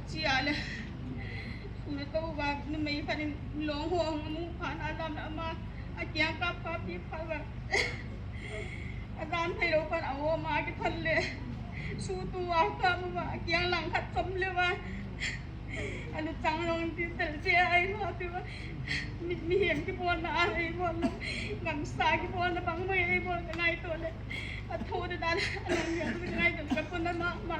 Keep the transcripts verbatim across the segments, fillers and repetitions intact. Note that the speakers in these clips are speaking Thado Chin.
Chia le. Sule to ba numei phat in long ho hung amu phat a lam le ama. Akiang kap kap pi phat ba. Adan thei lou phat a o ma kiphat le. Su tu a kap ba akiang lang khat chom le ba. Alu chang long ti tel che ai lo ti ba. Mi, mihem kibolna a ei bol lo. Gamsa kibolna bang mai ei bol ka ngaito le. Atho de dan a lang ya ka ngaito ka pon na ma ma.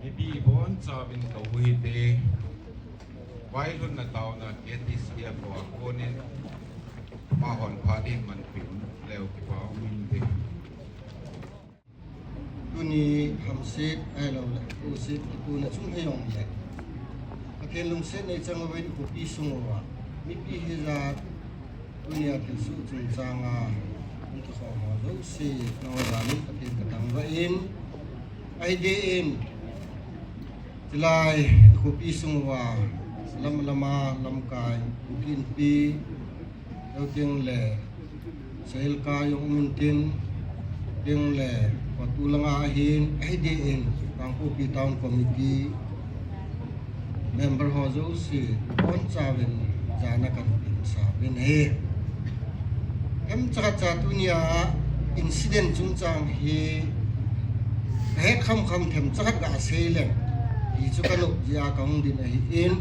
Mipi bonchauvin ka u hite. Vailhunna taona K T C F a konin amahon phat in manpeh leu kipa um inte. Tuni hamset ahilouleh, tuset, tuna chung hei jongle, Pathen lungset nei chang uvin khopi sung uva mipi hijat tunia thilsoh chungchanga hung kikhom ho jouse, nangho jal in Pathen ka thangvah in, ahi deh in, chulai khopi sung uva lam lama lamkai, Kuki Inpi, Chuteng le Sahilka jong um intin, chuteng le Patu langa ahin, ahi deh in, Kangpokpi Town Committee member ho jouse, bonchauvin jana kahin peh masa uvin ahi. Themcha khat cha tunia incident chungchang hi, kahet khamkham themcha khat gasei leng, hichu kanop jeh a kahung din ahin,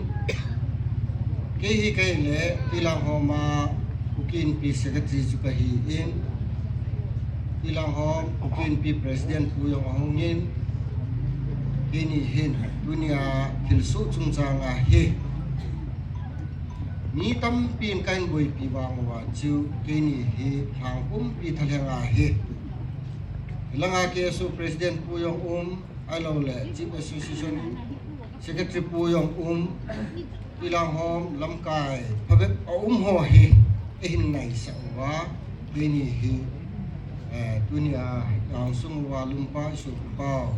Kei hi kei le Twilang Hom a Kuki Inpi Secretary chu kahin, Twilang Hom Kuki Inpi President pu jong ahungin, keini hin tunia thilsoh chungchanga hi mi tampin kahin boipi vang uva chu keini hi lhang pumpi thalhenga hi Langa K S O President pu jong um, ahilou le Chief Association Secretary pu jong um, Twilang hom lamkai phabep a um ho hi eihin naisah uva, keini hi, eh, tunia insung uva lumpa isopi pau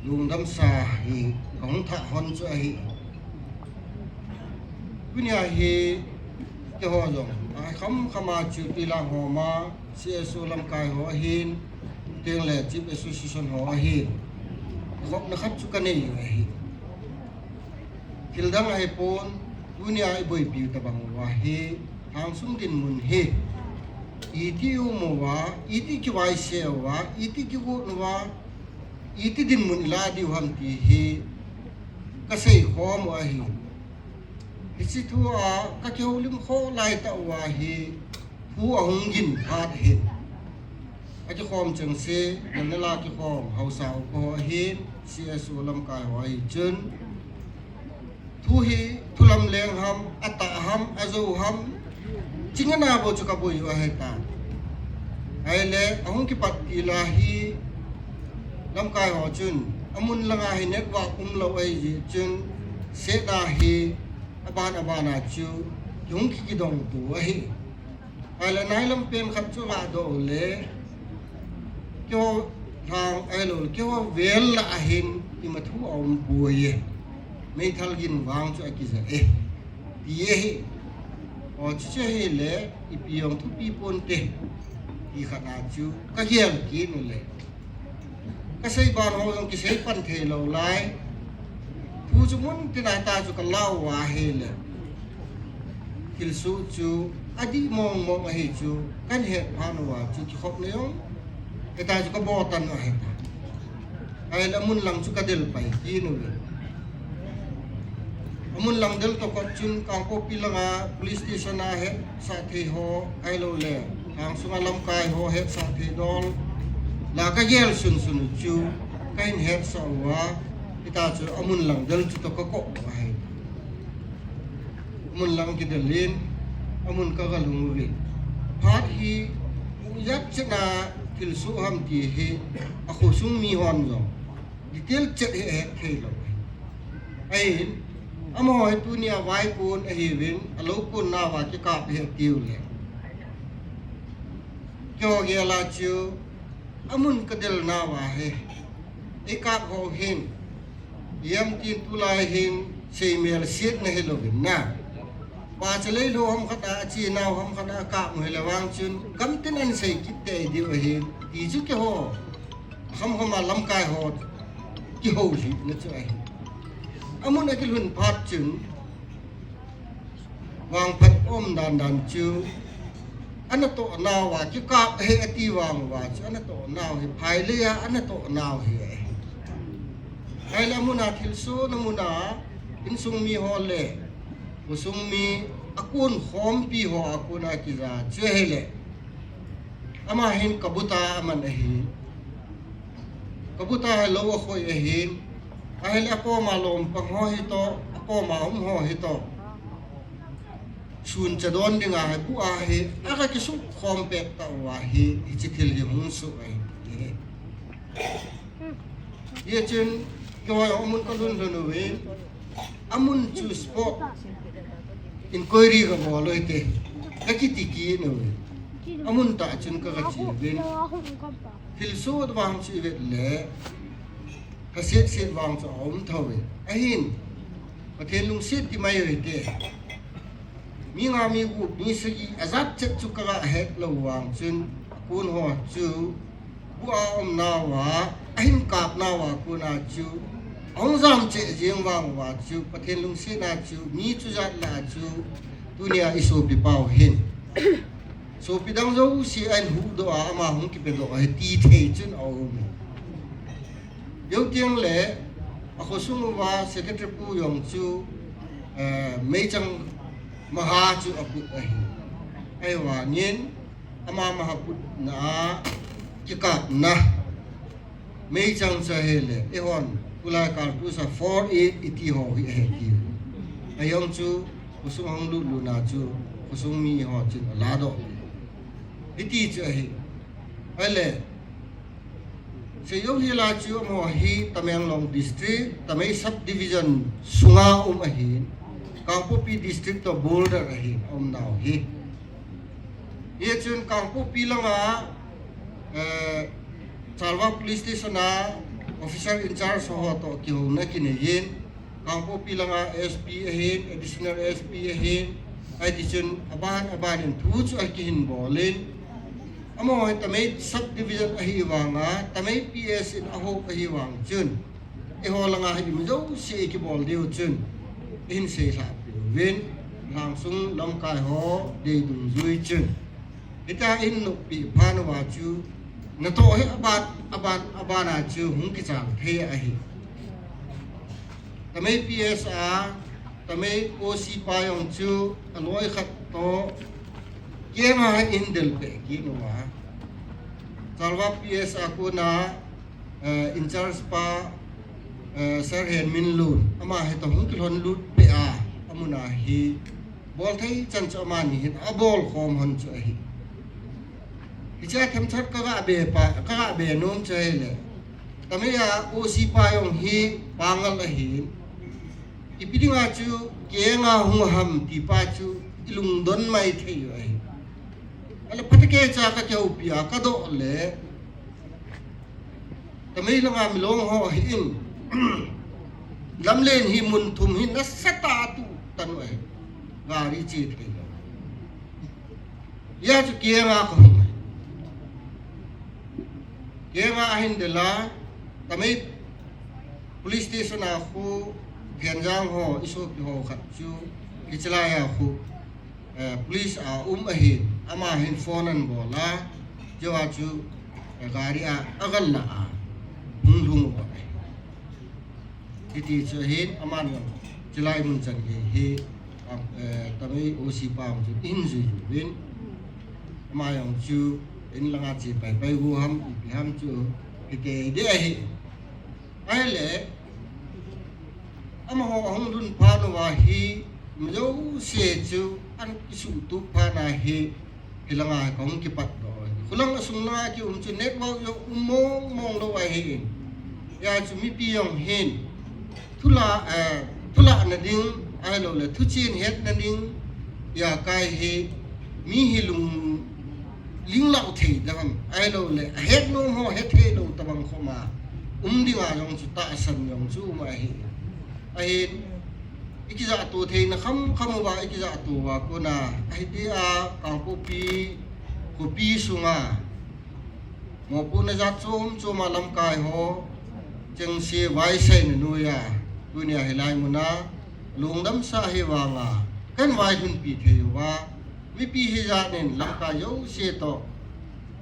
lungdamsa hi kahung thah hon chu ahi. Tunia hi keiho jong akham khama chu Twilang homa C S O lamkai ho ahin, tengle Chief Association ho ahin, khopna khat chu kanei ahi. Thil dang ahipon, tunia iboipi u tobang uva hi, Thangsung dinmun hi iti um uva, iti kivaise uva, iti kigot uva, iti dinmun ilah diu ham ti hi kasei khom u ahi. Hiche thua kakihoulim kho laitah uva hi thu ahung gin phat hin, akikhom chengse, nalala kikhom haosa upa ho ahin, C S O lamkai ho ahi chun, thu hi thulam leng ham, atah ham, ajou ham, chingana bou chu kaboi u ahitan. Ahile ahung kipat tila hi lamkai ho chun amun langa hi network umlou ahijeh chun, setna hi aban abana chu kihung kikidongtu ahi. Ahile nailam pen khat chu ladoh ule, keiho lhang ahilou, keiho vel lah ahin ima thu aumpoi e. Meithal gin vang chu akija e, ti ahi. O, chuche hile ipi jong thupi ponte, ti khatna chu kagel kit ule, kasei ban ho jong kisei pan theilou lai. Thu chu mun tina ta chu kalah uva ahile, thilsoh chu adih mong mong ahi chu kahin het phat uva chu kikhopna jong hita chu kabotan u ahitan. Ahile amun lang chu kadel pai kit uve. Amun lang del toh kot chun Kangpokpi langa police station a hetsah thei ho ahilou le, Thangsunga lamkai ho hetsah thei dol la kagel sunsun u chu kahin hetsah uva, hita chu amun lang del chu toh kakop u ahi. Amun lang kidel in, amun kagalhung uvin, phat hi ijat chetna thilsoh ham ti hi akhosung mihon jong detail chet hi ahet theilou ahin, amaho hi tunia vaikon ahiuvin, alou konnauva kikap hi atiu le, keiho gel a chu amun kadelnauva hi eikap ho hin, ijemtin tulai hin seimel setna hilouvin na, pacha leilhou ham khat a, achenau ham khat a akap u hile vang chun gamtin ahin sei kit tei diu ahi, ti chu keiho khamkhama lamkai ho kihoulhitna chu ahi. Amun akilhun phat chun vangphat um dandan chu, anatohnauva kikap ahi ati vang uva chu anatohnau hi phailei a anatohnau hi ahi. Ahile amuna thilsohna muna insung miho le khosung mi akon khompi ho a kona kija chu ahile, ama hin kabuta aman ahi. Kabuta hi lou akhoi ahin, ahile akoma lompang ho hitoh, akoma um ho hitoh, sun chadon dinga hi bu a hi aga kisukhom pet tah uva hi hiche thil hi hung soh ahi. Hichun keiho amun kalhun lhun uvin, amun chu spot inquiry kabol u hite, kakiti kit uve. Amun tah chun kaga che uvin, thilsoh vang chu ivet le lhaset set vang chu aum thouve. Ahin Pathen lungset ti mai u hite. Mi nga, mi gup, mi sagi ajat chet chu kaga het lou vang chun, akon ho chu bu a umnauva, ahin kapnauva kona chu ahung jam cheh jeng vang uva chu Pathen lungsetna chu mi chujat lah a chu tunia isopi pau hin sopi dang jouse ahin huhdoh a, ama hung kipedoh ahi ti thei chun aume. Jou tengle akhosung uva secretary pu jong chu, eh, meichang maha chu aput ahi. Ahivangin ama maha putna a kikapna meichang chu ahile, eihon tulai kal tusa four eight iti ho hi ahi ti. Ajong chu khosung ahung lutlutna chu khosung miho chun aladoh, hiti chu ahi. Ahile, seijou hila chu amaho hi Tamenglong District, Tamei Subdivision sunga um ahin, Kangpokpi District to border ahin, aumnau hi. Hichun Kangpokpi langa, eh, Chalwa Police Station a officer in charge ho to kihouna kineiyin, Kangpokpi langa S P ahin, Additional S P ahin, ahitichun aban aban in thu chu akihin bolin, amaho hi Tamei Subdivision ahi vanga, Tamei P S in ahop ahi vang chun, eiho langa hi ima jouse ikibol diu chun, ihin seilhah peh uvin, lhangsung lamkai ho dei dungjui chun. Hitia ihin noppeh phat uva chu, natoh hi aban, aban, abana chu hung kichang thei ahi. Tamei P S a, Tamei O C pa jong chu, aloi khat to, kenga hin delpeh kit uva. Chalwa P S a kona, eh, in charge pa, eh, Sir Henminlun, ama hito hung kilhon lut peh a, amuna hi, bolthei chan chu amani hin, abol khom hon chu ahi. Hichea themchat kaga be pa, kaga be nom chu ahile, Tamei a O C pa jong hi pangal ahin, ipi dinga chu kenga hung ham ti pa chu ilungdon mai thei u ahi. Ahile phatecha kakihoupi a kadoh le, Tamei langa Milong ho ahin, lamlen hi mun thum hi nasatah a atuh tan u ahi. Gari che theilou. Hia chu kenga kahung ahi. Kenga ahin del a, Tamei Police Station a khu, Thenjang ho, isopi ho khat chu, hichelai a khu, eh, police a um ahin, ama hin phone anabol a, chua chu, eh, gari a, agallah a, hung lhung uva ahi. Hiti chu ahin, aman jong, chulai mun chan gei hi, eh, Tamei O C pa jong chu, ihin jui uvin, ama jong chu, in langa che paipai u ham, ipi ham chu, hiti ding ahi. Ahile, amaho ahung lhun phat uva hi, mi jouse chu, ana kisuhtup phat na hi, hilanga kahung kipatdoh. Khulang asung langa kium chu network jong um mong mong lou ahin. Hia chu mipi jong hin, thula, eh, thulahna ding, ahilouleh, thuchen hetna ding, hia kai hi, mi hi lung, linglau thei dam, ahilouleh, ahet nom ho, hethei lou tabang khoma, um dinga jong chu tahsan jong chu um ahi. Ahin, ikijahto theina khamkham uva, ikijahto uva kona, ahitia, Kangpokpi, khopi sunga, mopohna jat chom choma lamkai ho, chengse vaisaina noiya, tunia hilai muna, lungdamsah ahi vanga, kahin vailhunpi thei uva, mipi hijat in lamkai jouse toh,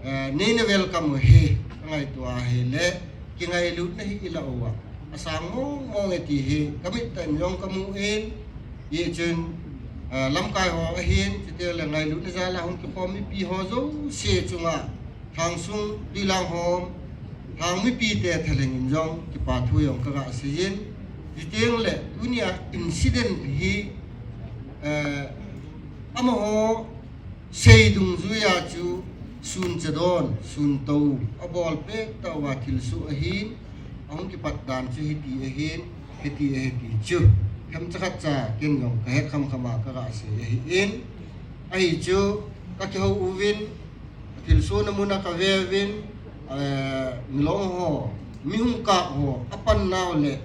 eh, neina welcome u hi, kangaito ahile, kingailutna hi ilah uva, asang mong mong e ti hi, kamit tah in jong kamu in, hichun, eh, lamkai ho ahin, chuteng le ngailutna jal a hung kikhom mipi ho jouse chunga, Lhangsung Tuilang hom, Lhang mipite thalheng in jong, kipa thu jong kaga seiyin, chuteng le, tunia incident hi, eh, amaho sei dungjuia chu, sun chadon, sun tou, abol pettah uva thilsoh ahin, ahung kipat dan chu hiti ahin, hiti ahi ti chu, themcha khatcha, ken jong kahet khamkhama kaga sei ahin, ahi chu, kakihou uvin, thilsohna muna kaveuvin, eh, Milong ho, mi hung kap ho, apannau le,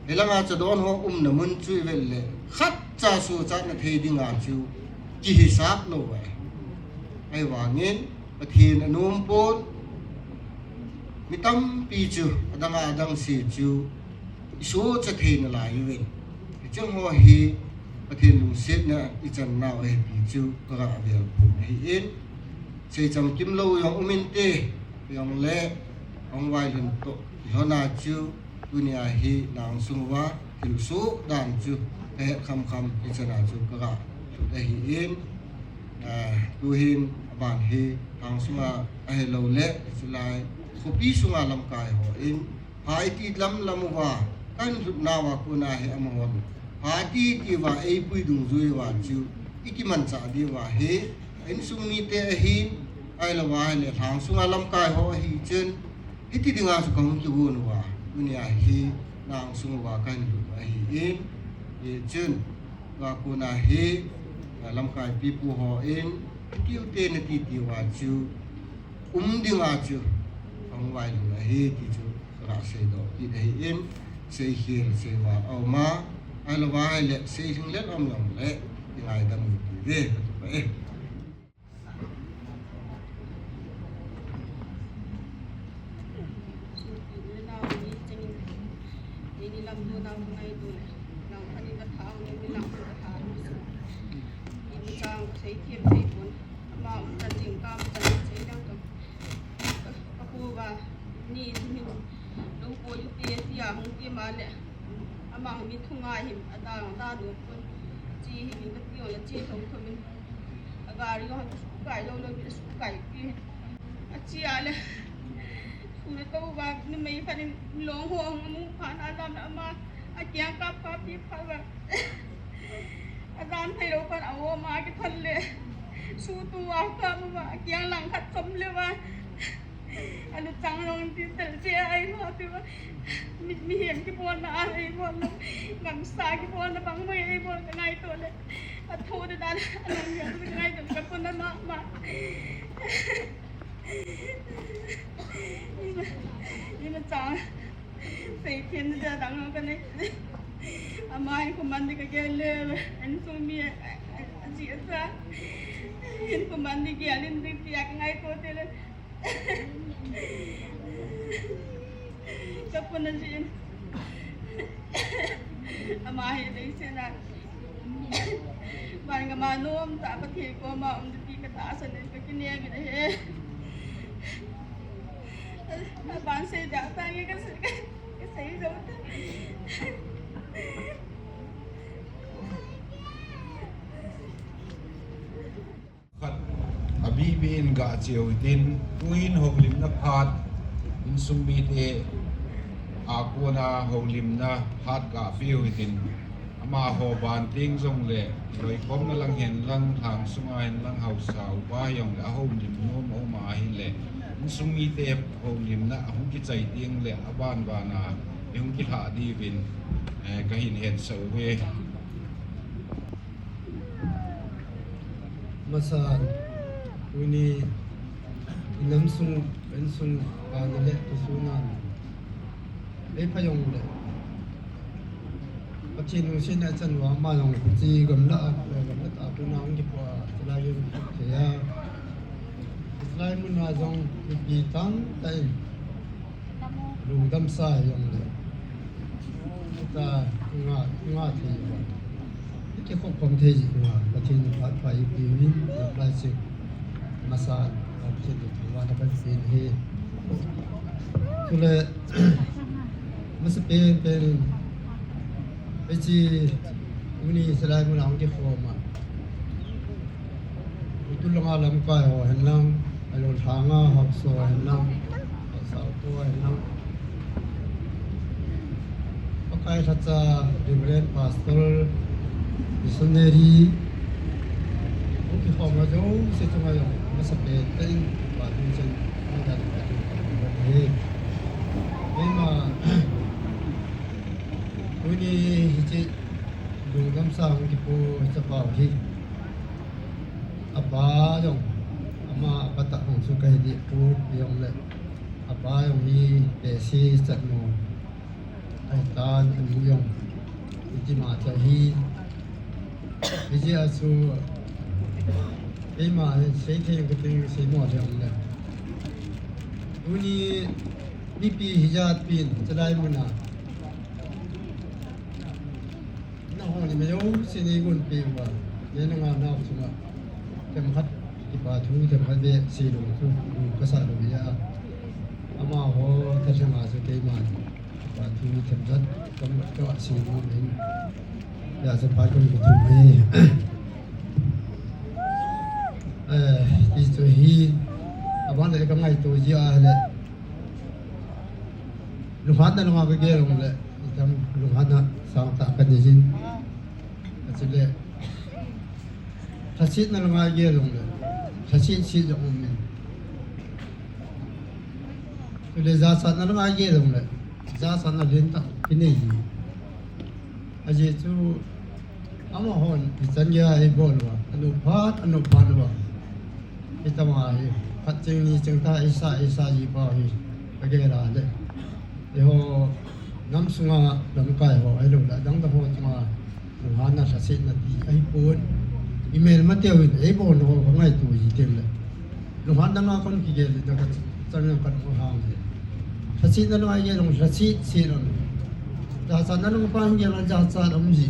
hilanga chadon ho umna mun chu ivet le, khatcha sochatna thei dinga chu, kihisap lou ahi. Ahivangin, Pathen anompon, mi tampi chu, adanga adang se chu, isohcha thei nalai uvin. Hicheng ho hi, Pathen lungsetna ichannau ahi ti chu, kaga velpon ahin. Sei chamkim lou jong uminte, jongle, ahung vailhun toh, lhona chu, tunia hi, nang sung uva, thilsoh dan chu, kahet khamkham, hichana chu, kaga lhut ahin. Ah, tuhin, aban hi, nang sunga, ahiloule, chulai, khopi sunga lamkai hon, pha iti lamlam uva, kahin lhutnauva kona hi amahon, pha iti iti uva, eipui dungjui uva chu, ikimanchah diuva hi, insung mite ahin, Ahilou ahile lhang sunga lamkai ho ahi chun, hiti dinga chu kahung kigon uva, tunia hi lhang sung uva kahin lut u ahin, hichun tua kona hi, eh, lamkai pipu hon, tiu te nati tiu a chu, um dinga chu, kahung vailhun ahi ti chu, kaga seidoh kit ahin, seikhel seival aum a, ahilou ahile, seilhing let aum jongle, kingaidam u hite, katupa e. Ama mi thunga hin adang dan u pon. Chi hin kati u le chi thong thong in. Agari ho sukai lou lou mi sukai pi. Achi a le. Sule tou va numei khat in long ho hung mu phat na lam le ama. Akiang kap kap pi phat va. Adan thei lou phat a o ma kithal le. Su tu a kap va akiang lang khat chom le va. Alu chang long ti tel che ai lo ti va. Mi, mihem kibolna a eibol lou. Gamsa kibolna bang mai eibol ka ngaito le. Atho de dan alang ya ka ngaito ka pon na ma ma. Ima, ima chang. Seithem de dang ka nei. Ama hin kuman de ka gel le. Insung mi a, a, achi asa. Hin kuman de gel in de ti a ka ngaito te le. Ka pon a jin. Ama hi dei se na. Van gam a nom tah Pathen koma um ding ti ka tahsan in ka kinem in ahi. Aban sei da ta nge ka sei, ka sei jo ta. Khat, abih bih in gah cheu hitin, tuhin houlimna phat, insung mite a kona houlimna phat gah peh u hitin, amaho ban teng jongle, loikhomna lang hen lang, lhang sunga hen lang, haosa upa jong le, ahoulim nom aum ahile, insung mite houlimna ahung kichai teng le, aban ban a, ihung kilhah diuvin, eh, kahin hetsah uve. Masan, tuni, inam sung, insung, kana le, tusun a, ei pha jong le. Pathen lungsetna chan uva ama jong chi gamla, gamla tah a kona hung kipo a, chulai jong thei a. Chulai mun a jong mipi tamtah in lungdamsa jong le. Ta nga, nga thei uva. Kikhop khom thei ji uva. Pathen in phat pha eipe uvin, lamkai sing. Masa, Pathen in thangvahna kahin pe ahi. Chule, masa pen pen in, hiche, tuni Salai mun a hung kikhom a. Utu langa lamkai ho hen lang, alou lhanga haosa ho hen lang, haosa upa ho hen lang. Pakai lhacha, Reverend Pastor, Missionary, hung kikhom a jouse chunga jong, masa pen pen in, Pathen chun, Pathen chun, Pathen chun, Pathen chun, Pathen chun. Keima, tuni hiche, lungdamsa hung kipo chapau hi. Apa jong, ama apa tah hung chu kahi deh pon jong le. Apa jong hi, pesi chat mo. Ahitan, anu jong. Iti ma cha hi. Hijeh a chu, keima hi, sei thei kati, sei mo thei um le. Tuni, mipi hijat pin, chulai mun a. Nahon ni majouse neigon peh uva, neinga nau chunga themkhat kipa thu, themkhat beh seilou chu, um, kasah lou ahi a. Amaho thalheng a chu keiman kipa thu themkhat ka, kasei nom in. Hijeh chun phat kahung kithum e. Eh, hichu hi, abang le kangaito ji ahile. Lunghanna langa kagel jongle, itam lunghanna sangtah kanei jin. Achule, lhasetna langa gel jongle, lhaset set jong um in. Chule jachatna langa gel jongle, jachatna lentah kinei hi. Ajeh chu amahon ichan geiya eibol uva, anop phat, anop phat uva, itama hi khat cheng ni cheng tah eisa, eisa ji pa hi kagel a le, eiho nam sunga lamkai ho ahiloule adang dang ho chunga lunghanna lhasetna ti ahipon, imelmateu in eibol ho kangaito ji teng le, lunghan danga kon kigel le, dang kachan jong kan hang le. Lhasetna langa gel jong lhaset set lou. Jachatna langa pat gel jong jachat um ji.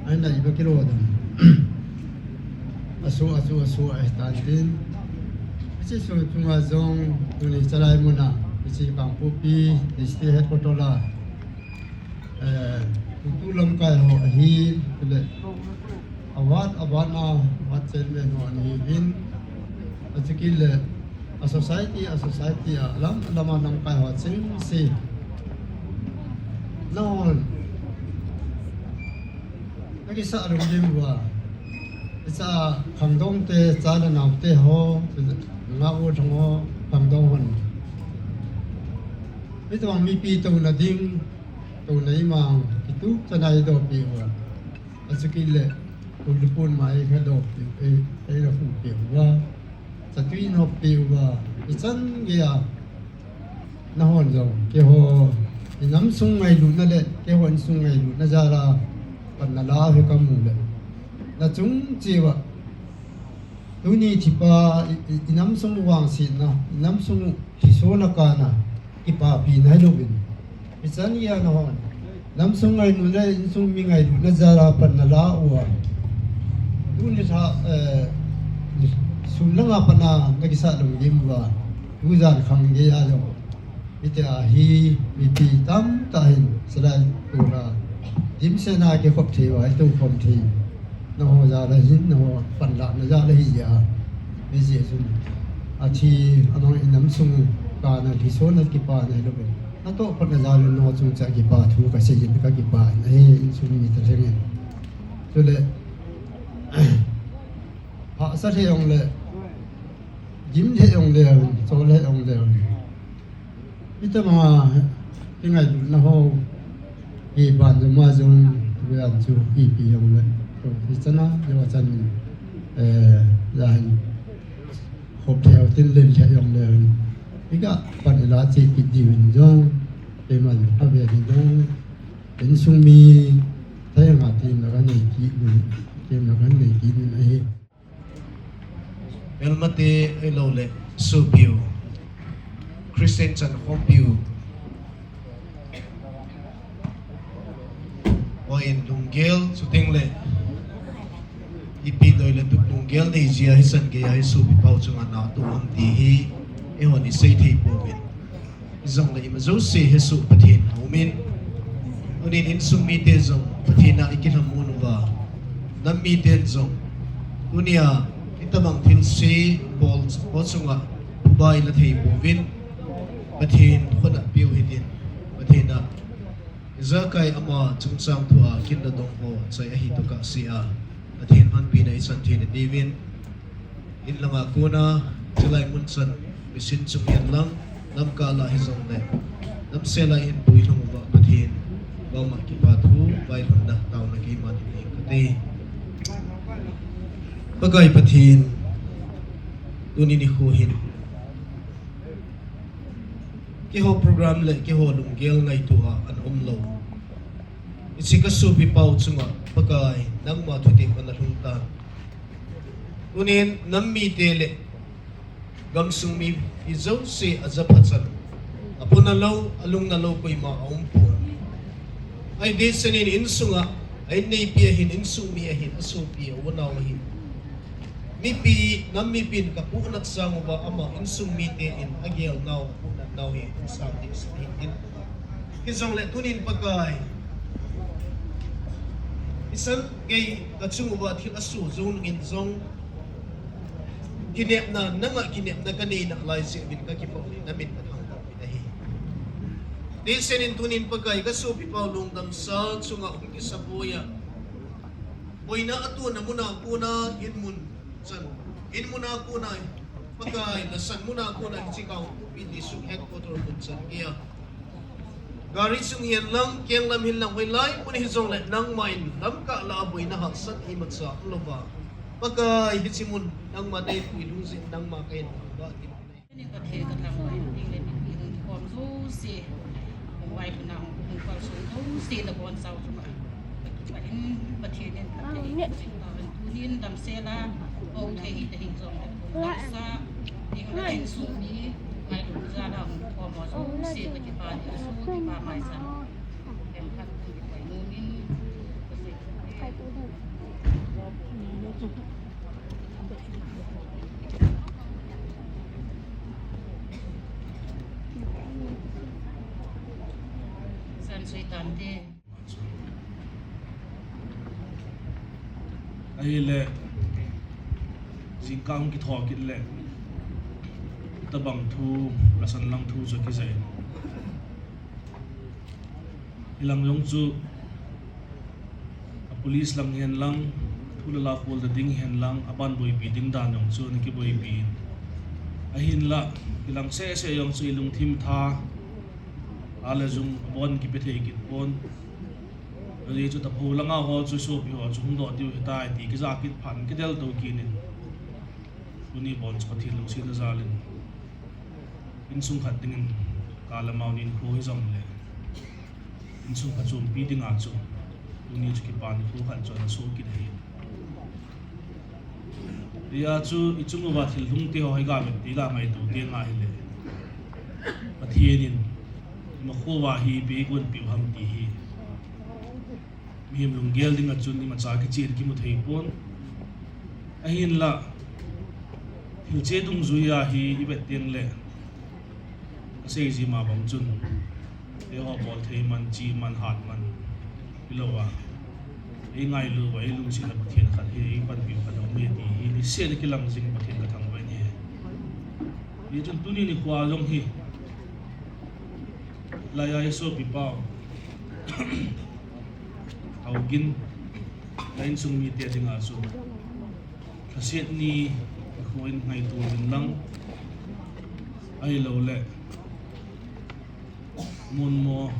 Ahinla iba kilo dam. Aso, aso, aso ahitan tin. Hiche sung chunga jong tuni chalai muna, hiche Kangpokpi District Headquarter a, eh, tutu lamkai ho ahi, chule avat, avat na, avat chairman ho ana hiuvin. Achukit le, a society, a society a lam, alama lamkai ho chengse. Nahon nakisah lungdim uva, hiche khangdong te, cha le nao te ho, nungah u lhang ho, khangdong hon, hitobang mipi touna ding, touna imang, kitup chana eidohpeh uva, achukit le, kum le pon ma eikha dohpeh u, ei, eikha pupeh uva, chatui nopeh uva, ichan geiya nahon jong keiho inam sung ngailutna le keiho insung ngailutna jal a pan nala u hi kamu le, nachung cheh uva tuni thipa i, i, inam sung vangsetna, inam sung lhisona kana kipapina hilouvin, ichan geiya nahon nam sung ngailutna, insung mi ngailutna jal a pan nala uva, tuni lha, eh, sun langa pat a nakisah lungdim uva, tujan khang geiya jong, hitia hi mipi tamtah hin silai tura dimsetna kikhop thei uva, itoukhom thei, naho jal a hin, naho panlahna jal ahi jeh a, hijeh chun athi amang inam sung kana lhisona kipana hilouvin, natoh patna jal in naho chungchang kipa thu kasei in, kakipah in ahi, insung mi talheng in. Chule hahsa lheh jongle, gim lheh jongle, chol lheh jongle, itama kingailutna ho, iban jong ma jong, vejan chu ipi jongle, hichana jong achan in, eh, jahin khop thei tin len lheh jongle, iga pan ila che kit diuvin jong, keiman avel in jong, insung mi thei nga temna kanei kit in, temna kanei kit in ahi. Melmate ahiloule sopiu, Christian chankhompiu, hon lunggel chuteng le ipi doi le tup lunggel nei jeh a hichan geiya hi sopi pao chunga natoh ham ti hi eihon isei thei pouvin. Hijongle ima jouse hesoh Pathen aumin, tunin insung mite jong Pathen a ikilhamon uva, nam miten jong tunia itobang thilse bol ho chunga phuba ila thei pouvin, Pathen khut a peu hitin, Pathen a ijakai ama chungchang thua kin le dong ho chai ahi tokah sea, Pathen panpina ichan thei nadiuvin, in langa kona, chulai mun chan, mission chung hen lang, lamkah lah hijongle, damsel a hin puilhung uva Pathen, vangma kipa thu vailhunna taona keiman nei kate. Pakai Pathen, tuni nikho hin keiho program le keiho lunggel ngaito a ana umlou, hiche kasopi pao chunga Pakai nangma thutep ana lhung tan. Tunin nam mite le gamsung mi ijouse ajapha chan, apona lou, alungna lou koima aumpon. Ahitah in insunga, a-inneipi ahin, insung mi ahin, asopi, a-unau ahin, mipi, nam mipin kapohnat sang uva ama insung miten agel nau, apohnat nau hi sang ding ahi in. Hijongle tunin Pakai, ichan gei kachung uva thil asoh jou nungin jong, kinepna, nanga kinepna kanei nalai jeh uvin kakipah in, namin kathangvah uvin ahi. Hiche senin tunin Pakai kasopi pao lungdamsa chunga hung kisa boiya, boina atohna muna kona, in mun chan, in muna kona Pakai, nasan muna kona hiche Kangpokpi District Headquarter mun chan geiya gari sung hihen lang, keng lam hihen lang, hoilai mun hijongle nangman Lamka lah a boina hahsat imacha umlouva, Pakai, hiche mun nangma neipui lungset, nangma kahin vah kit. Pathen kathangvah in, ding le mipi hung kikhom jouse, hung vailhun a hung, hung kalson jouse nabonchau chunga kakipah in, Pathen in phatthei boh jing tahen. Tunin damsel a, hou thei hita hijongle, damsel a, ding le insung mi, ngailutna jal a hung kikhom ho jouse kakipah in, asopipa maicham, themkhat hung kipah in, tunin, Ahile, jingkah hung kitho kit le, itobang thu, nasan lang thu chu kijai. Hilang jong chu, a police lang hihen lang, thu le la khol ta ding hihen lang, aban boipi ding dan jong chu ana kiboipi in. Ahinla, hilang seh seh jong chu ilungthim tha, a le jung abon kipe thei kit pon. Ajeh chu tapou langa ho chu sopi ho chu hung doh diu hitai ti kija kit phat in kidel to kit in. Tuni bon chu Pathen lungsetna jal in, insung khat dingin, kal le mao nikho hijongle, insung phachompi dinga chu, tuni chu kipa nikho khat chu ana soh kit ahi. Hijeh a chu ichung uva thil lhung te ho hi gavin ti la ngaito teng ahile, Pathen in imakho uva hi ipi eigonpiu ham ti hi mihem lunggel dinga chun imacha kichen kimu thei pon. Ahinla, thilse dungjuia hi ivet tengle, kasei ji ma bang chun, eiho bolthei man, chi man, hat man, hilouva, eingailu uva, eilungset a Pathen khat hi, eipanpiu khat aume ti hi, niseh a kilang jing Pathen kathangvah in ahi. Hichun tuni nikhoa jong hi, laiya isopipau Haogin, la insung mite dinga chu, lhaset ni nikho in ngaito uvin lang, ahiloule, munmo,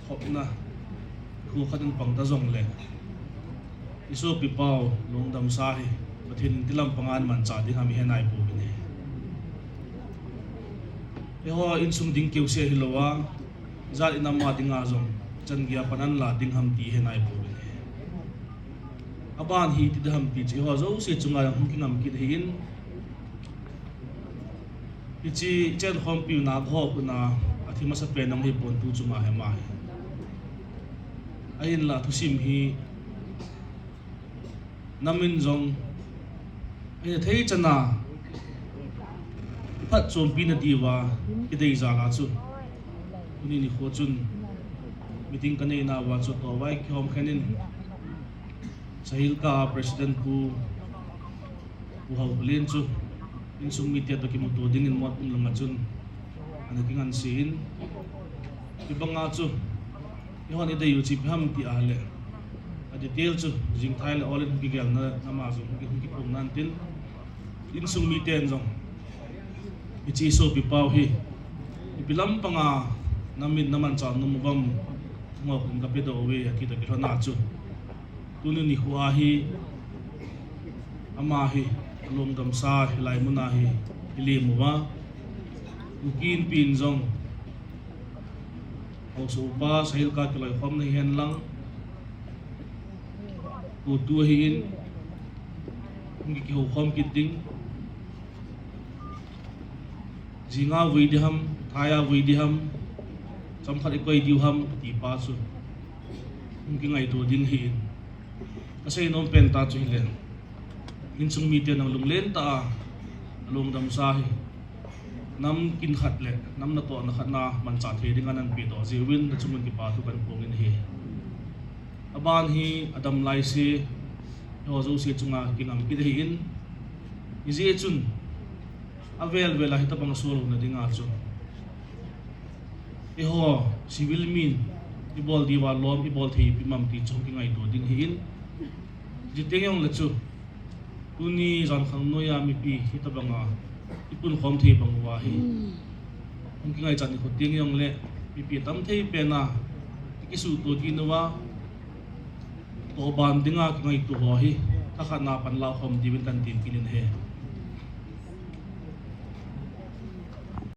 khopna, nikho khat in pang ta jongle, isopipau Longdamsa hi, Pathen in iti lampanga ahin manchah ding ham ihe naipouvin ahi. Eiho insung ding keuseh hilouva, ijat inam a dinga jong, chan geiya pan ahin la ding ham ti ihe naipouvin ahi. Aban hi iti ding ham ti chu eiho jouse chunga jong hung kingam kit ahin, hiche chenkhompiu na ho kona, athi masapen jong hipon tu chunga hi ama hi. Ahinla thusim hi, nam in jong, ahin thei chana, phatchompi nadiuva, kidei jal a chu, tuni nikho chun, meeting kanei nauva chu, toh vai kihom khen in, Sahilka President Pu, Pu Haokholen chu, insung mite toh kimuto dingin mot um langa chun, ana kingansei in, hibanga chu, eihon idei u chu ipi ham ti ahile, a detail chu, jingthai le ol in hung kigelna, nama jong hung ki, hung kiphong nan tin, insung miten jong, hiche isopipau hi, ipi lampanga, nam in namanchah nom uvam, ngok in kapedoh uve, ati toh kilhona chu, tuni nikhoa hi, ama hi, Longdamsa hilai muna hi, ilemu uva, Kuki Inpi in jong, haosa upa Sahilka kiloikhomna hihen lang, CoTU ahin, hung kihoukhom kit ding, jinga vui ding ham, thaia vui ding ham, chomkhat ikoi diu ham, ti pa chu, hung kingaito ding ahin, kasei nom pen tah chu hile, insung miten jong lunglen tah a, Longdamsa hi, nam kin khat le nam natohna khat na manchah thei dinga nahin pedoh jeh uvin nachungun kipa thu kahin phong in ahi. Aban hi adam laise, eiho jouse chunga kingam kit ahin, hijeh chun, avel vel a hitobang soh louna dinga chu, eiho civil min ibol diuva lom ibol thei ipi ham ti chu kingaito ding ahin, jiteng jongle chu, Tuni jankhang noiya mipi hitobanga ipunkhom thei bang uva hi, hung kingaichat nikho teng jongle, mipi tamthei pena ikisuhto kit uva, tohban dinga kingaito ho hi thakhatna panla khom diuvin kahin tem kit in ahi.